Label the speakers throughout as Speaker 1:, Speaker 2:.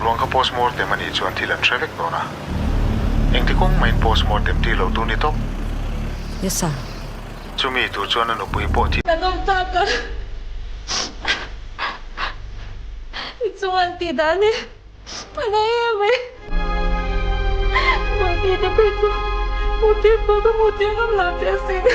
Speaker 1: Ruang kha postmortem a nih chuan thil an hre vek dawn a. Engti kawng mahin postmortem tir lo tur ni tawp.
Speaker 2: Yes sir.
Speaker 1: Chumi tur chuan a nupui pawh thi.
Speaker 3: Kan awm tak a, i chung an tih dan hi a nei em mai. Mahni te phei chu hmuhtir pawh ka hmuhtir ngam lo che asin.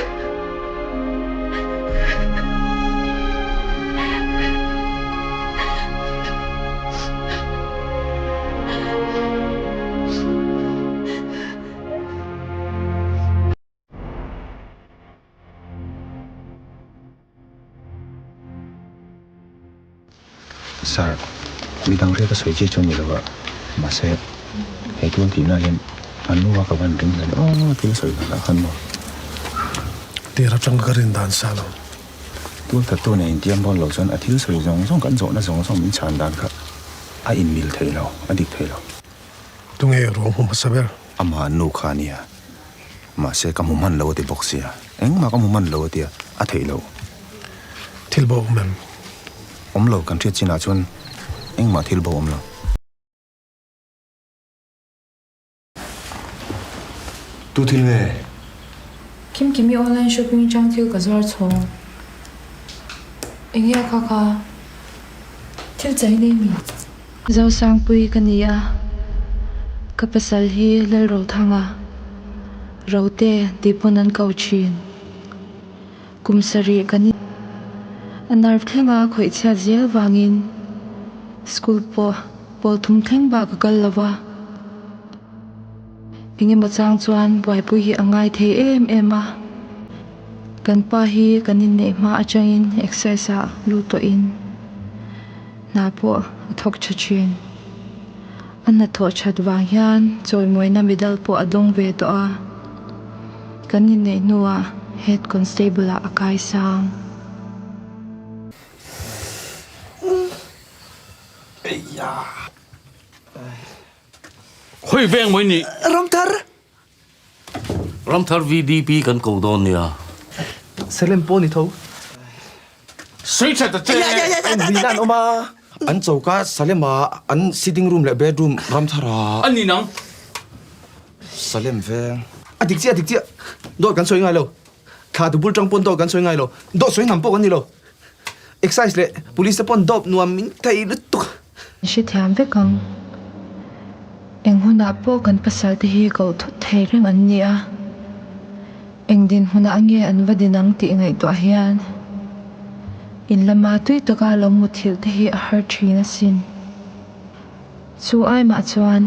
Speaker 4: Sir, midang riat a sawi chiah chu a ni lo a, mahse he tual tihna hian an nu a ka van ring hle aw thil sawi dan ah khan maw.
Speaker 5: Tir atang ka rin dan sa lo.
Speaker 4: Tual thattu nen intiam bawl lo chuan a thil sawi zawng zawng kan zawhna zawng zawng min chhan dan kha a inmil thei lo, a dik thei lo.
Speaker 5: Tunge ruang hmu hmasa ber?
Speaker 4: Amah an nu kha a nia. Mahse ka hmu hman lo a ti bawk sia. Engmah ka hmu hman lo a tia, a theih loh.
Speaker 5: Thil bo awm em?
Speaker 4: Awm lo, kan hriat chinah chuan engmah thil bo awm lo.
Speaker 6: Tu thil nge?
Speaker 7: Kimkimi online shopping chang thil ka zuar chhawng. Enge a kha kha? Thil chai nei mi? Zosangpui ka ni a, ka pasal hi Lalrothanga, Rote tih pawn an ko thin. Kum sarih ka ni. A nerve thlenga khawih chhiat zel vangin school pawh pawl thum thleng bak ka kal lo va. Engemaw chang chuan buaipui hi a ngai thei em em a. Kan pa hi kan inneih hma atangin exercise ah lut tawhin hna pawh a thawk tha thin. A hnathawh that vang hian chawimawina medal pawh a dawng ve tawh a. Kan inneih hnuah Head Constable ah a kai sang.
Speaker 8: Khawi veng mai nih?
Speaker 9: Ramthar!
Speaker 8: Ramthar VDP kan ko dawn nia.
Speaker 9: Salem pawh ni tho.
Speaker 8: Sui that a che!
Speaker 9: An vin an awm a.
Speaker 6: An choka Salem ah an sitting room leh bedroom Ramthar ah.
Speaker 8: A ni nang.
Speaker 6: Salem veng.
Speaker 9: A dik chiah a dik chiah. Dawt kan sawi ngai lo. Thla tu bul tang pawn dawt kan sawi ngai lo. Dawt sawi hnam pawh kan ni lo. Excise leh police te pawn dawp nuam min thei lutuk.
Speaker 7: Hrethiam vek ang. Eng hunah pawh kan pasal te hi koh thut thei reng an ni a, eng dinhmunah nge an va din ang tih ngaihtuah hian in lama tui taka lo muthilh te hi a har thin asin. Chu aimah chuan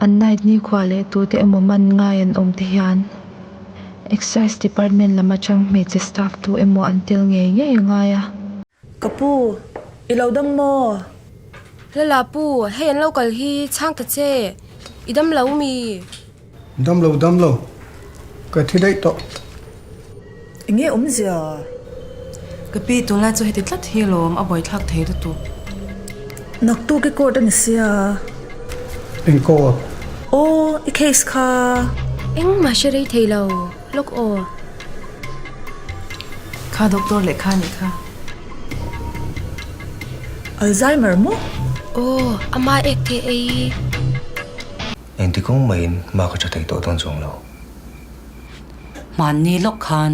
Speaker 7: an night nikhua leh tute emaw man ngai an awm te hian Excise Department lam atang hmeichhe staff tu emaw an tel ngei ngei a ngai a.
Speaker 10: Ka pu, i lo dam maw?
Speaker 11: Lala pu, hei an lo kal hi chhang ta che, i dam lo mi?
Speaker 12: Dam lo, dam lo, ka thi daih tawh.
Speaker 10: Enge awmzia?
Speaker 13: Ka pi, tunlai chu heti tlat hi alawm, a buaithlak thei lutuk.
Speaker 10: Naktuk i court a ni sia.
Speaker 12: Eng court?
Speaker 10: Aw, i case kha.
Speaker 11: Engmah hre rei thei lo, lawk aw.
Speaker 13: Kha doctor lehkha a nih kha.
Speaker 10: Alzheimer maw?
Speaker 11: Aw, ama ek the ei.
Speaker 4: Engti kawng maiin hma ka tha thei tawh dawn chuang lo.
Speaker 2: Hmanni lawk khan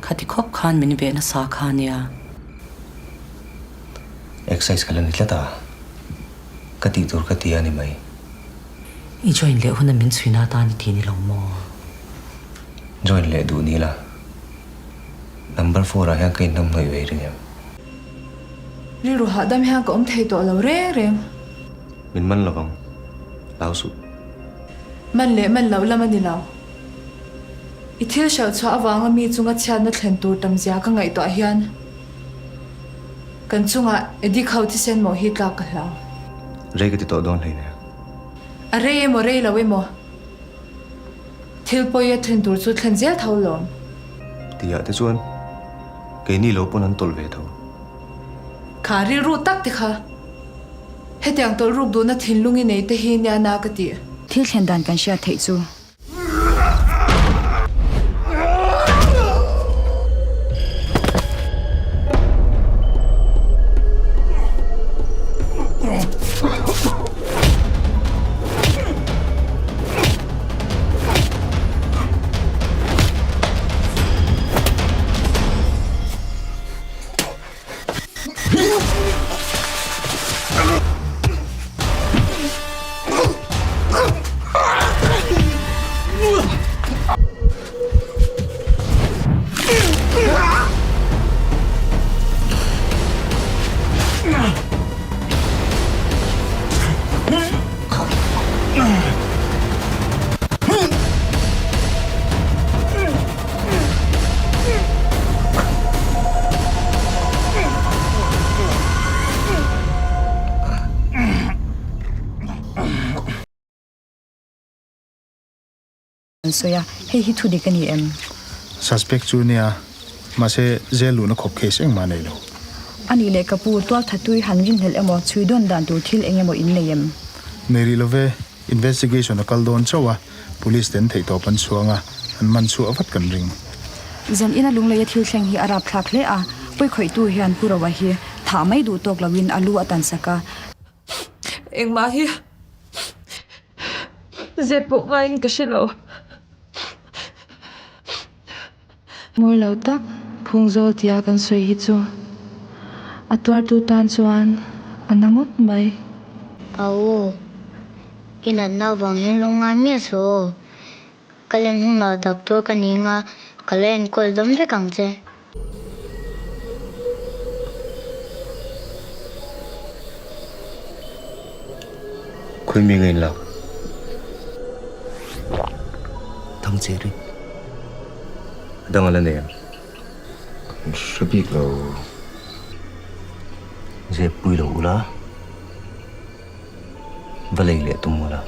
Speaker 2: khati khawp khan min veh nasa kha nia.
Speaker 4: Exercise ka la ni tlat a, ka tih tur ka ti a ni mai.
Speaker 2: I join leh huna min chhuina atan i ti ni lo maw?
Speaker 4: Join leh duh ni la, number four ah hian ka inhnamhnawih ve ring em?
Speaker 7: Rilru hahdam hian ka awm thei tawh lo reng reng.
Speaker 4: Min man lovang, hlau suh.
Speaker 7: Man leh man loh lam a ni lo. I thil hralh chhuah avanga mi chunga chhiatna thlen tur tam zia ka ngaihtuah hian kan chungah Eddie Khau thisen mawh hi tlak ka hlau.
Speaker 4: Rei ka ti tawh dawn hleinem.
Speaker 7: A rei emaw rei lo emaw thil pawi a thlen tur chu thlen zel tho lawm.
Speaker 4: Tihah te chuan keini lo pawn an tawlh ve tho.
Speaker 7: Kha rilru tak te kha hetiang tawlh ruk duhna thinlung i nei te hi nia na ka ti.
Speaker 14: Thil thlen dan kan hriat theih chu. An sawi a, hei hi thu dik a ni em?
Speaker 1: Suspect chu nia, mahse jail luhna khawp case engmah a nei lo.
Speaker 14: A nih leh ka pu, tualthatui han rinhlelh emaw, chhui dawn dan tur thil eng emaw in nei em?
Speaker 1: Nei rih lo ve, investigation a kal dawn chauh a, police ten theihtawp an chhuang a, an man chhuah vat kan ring.
Speaker 14: Zan ina lungleia thil thleng hi a rapthlak hle a, pawikhawihtu hian Pu Roa hi thah mai duh tawk loin a lu a tansak a.
Speaker 3: Engmah hi zep pawh ngaiin ka hre lo.
Speaker 7: Mawi lo tak phungzawl tia kan sawi hi chu a tuartu tan chuan a na ngawt mai.
Speaker 15: Au, i natna avang hian lo ngai miah suh aw. Ka len hunah doctor ka ni anga ka la enkawl dam vek ang che.
Speaker 4: Khawi mi nge in lak? Thangcheri. A dang a la nei em? Kan hre bik lo. Zep pui lo ula, va lei leh tum ula.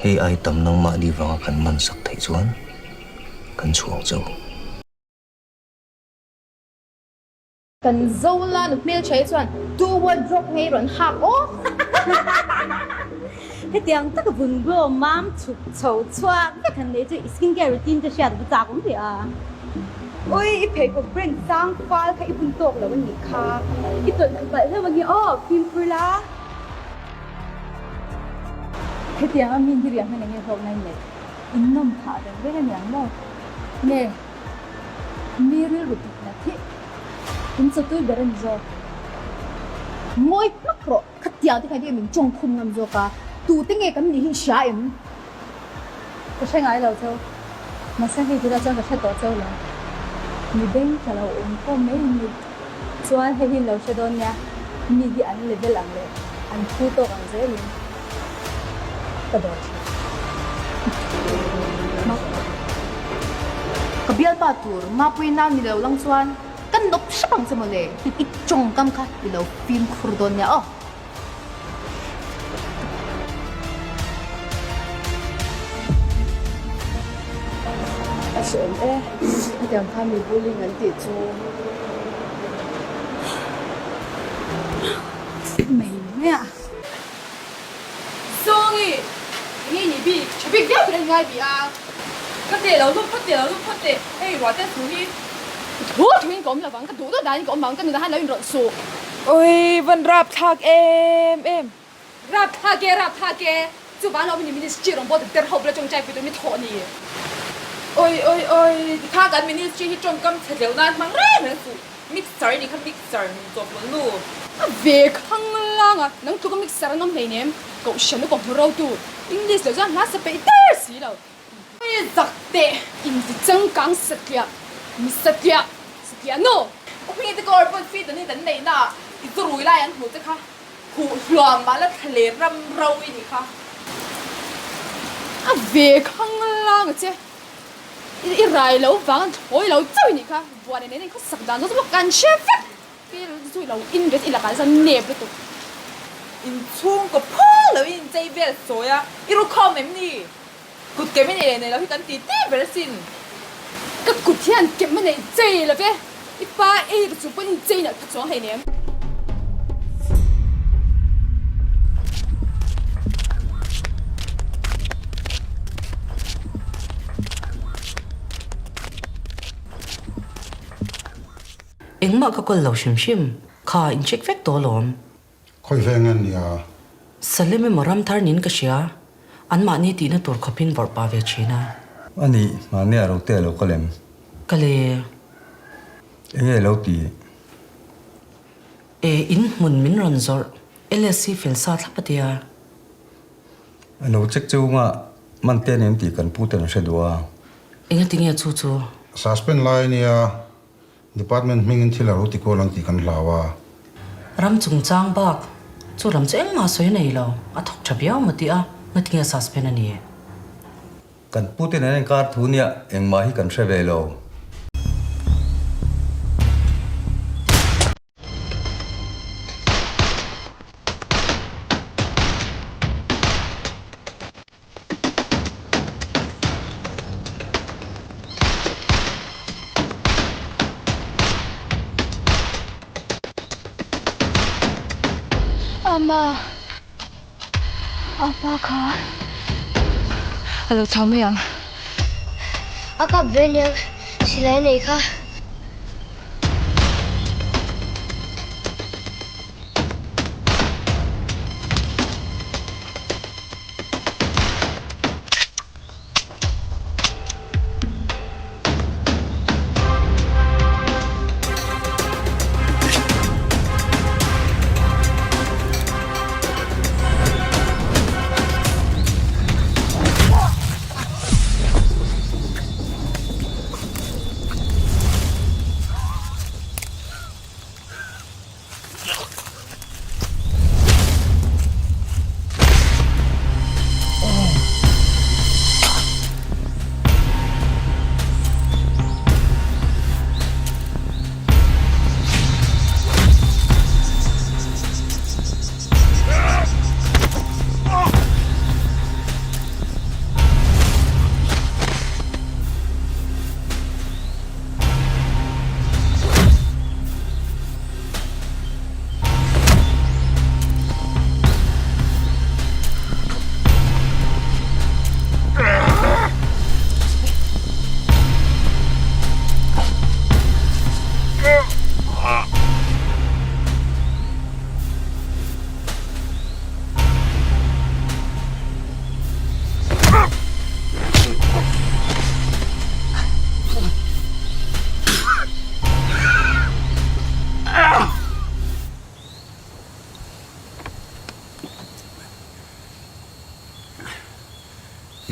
Speaker 4: Hei ai tam nangmahni vanga kan man sak theih chuan kan chhuang chauh.
Speaker 16: Kan zo la nu hmeltha hi chuan tu wardrobe ngei rawn hak aw.
Speaker 17: Hetiang taka vun glow mam chhuk chho chhuak vek han nei chu i skin care routine te hriat va chak awm hle a.
Speaker 16: Ui i pheikhawk brand sang fal kha i bun tawk lo a nih kha. I tawlh thlu palh hlauh ange aw, fimkhur la. Hetiang a min hi riah hman enge hlawkna i neih? In nawm phah reng reng a niang maw? Nge mi rilru dik nat hi in chawtui ber a ni zawk. Ngawi hmak rawh, khatiang te kha hi min tawng khum ngam zawk a, tute nge kan nih hi i hria em? Ka hre ngai lo cheu, mahse hei tunah chuan ka hre tawh cheu lo. Mi beng tla lo awm pawh mai in ni. Chuan hei hi in lo hre dawn nia, mi hi an level ang leh an phu tawk ang zelin. Ka dawr thin. Mak. Ka bialpa tur Mapui nau ni lo lang chuan ka nawp hrep ang che mawle. I tawngkam kha i lo fimkhur dawn nia aw.
Speaker 13: A hreawm e, hetiang khan mi bullying an tih chu.
Speaker 16: Mai mai a. Zawngi, enge i nih bik? Tha bik viau tur a ingai bih a.
Speaker 3: Ka teh lo lut phawt teh lo lut phawt teh, hei ruah te thu hi.
Speaker 16: Thu thu in ka awm lovang, ka duh duh danin ka awm ang, ka nunah hian lo inrawlh suh.
Speaker 3: Oi, van rap thlak em em.
Speaker 16: Rap thlak e, rap thlak e, chuvang lo mini ministry rawn bawt der ho bula tawngtai pui tur mi thawh ni.
Speaker 3: Oi oi oi, tikha kan ministry hi tawngkam chhe tleuh nan hmang reng reng suh. Mixer i nih kha mixer min chawp lawlh nu.
Speaker 16: A ve khang lang a, nang tluk a mixer an awm hleinem, Kohhran upa hmu ro tu, English lo chuan hla sa peih der si lo. Ui zak teh, inti changkang satliah, mi satliah, satliah nu.
Speaker 3: Upi te kawr pawn seat an in an neih na ah i zu rui lai an hmuh che kha huh hluam mah la thla leh ram ro i nih kha.
Speaker 16: A ve khang lang a che. I rai lo vang an thlawi lo chauh i nih kha, buan nen in khawsak dan zawk zawk kan hre vek. Pi chu i lo invest i lakah chuan nep lutuk.
Speaker 3: Inchhungkaw phal lo in inchei vel sawi a, i ru khawm em ni? Kut kem i nei leh nei lo hi kan ti ti ber asin.
Speaker 16: Ka kut hian kem a nei chei lo ve, i pa ei ru chung pawhin inchei nalh pha chuang hleinem.
Speaker 2: Engmah ka kawl lo hrim hrim, kha in check vek tawh alawm.
Speaker 18: Khawi veng an nia?
Speaker 2: Salem emaw Ramthar niin ka hria, anmahni tihna tur khawpin vawrh pah ve thin a.
Speaker 4: A nih, mahni a rote a lo kal em?
Speaker 2: Ka le.
Speaker 4: Enge lo ti?
Speaker 2: E, in hmun min rawn zawrh, LSC fel sa thlap a tia.
Speaker 4: A lo check cheu nga man te nen tih kan pu ten a hre duh a.
Speaker 2: Enga tinge chu chu?
Speaker 18: Suspend lai ania Department hmingin thil a ro ti kual ang tih kan hlau a.
Speaker 2: Ram chungchang bak chu ram chu engmah sawi nei lo, a thawk tha viau maw tih a, ngatinge suspend a ni?
Speaker 4: Kan pu ten an enkar thu nia engmah hi kan hre ve lo.
Speaker 7: Ama Apa kha a lo chau mai ang.
Speaker 15: A kap ve nia silai nei kha.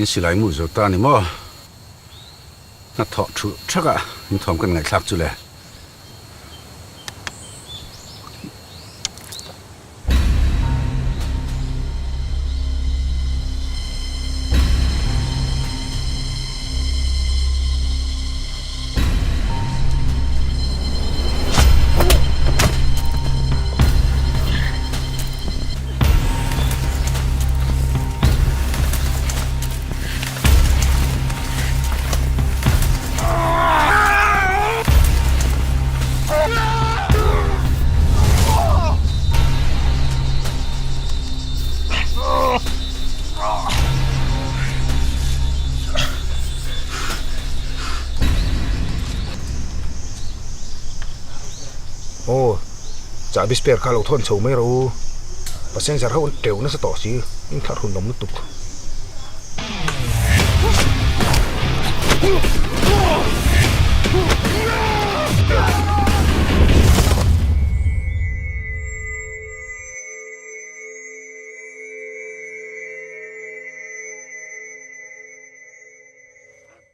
Speaker 18: In silai mu zo ta ni maw? Hnathawh thu thak a in thawm kan ngaihthlak chu le.
Speaker 4: Aw, chahbi spare kha lo thawn chho mai rawh u. Passenger ho an teuh nasa tawh si, in thar hun awm lutuk.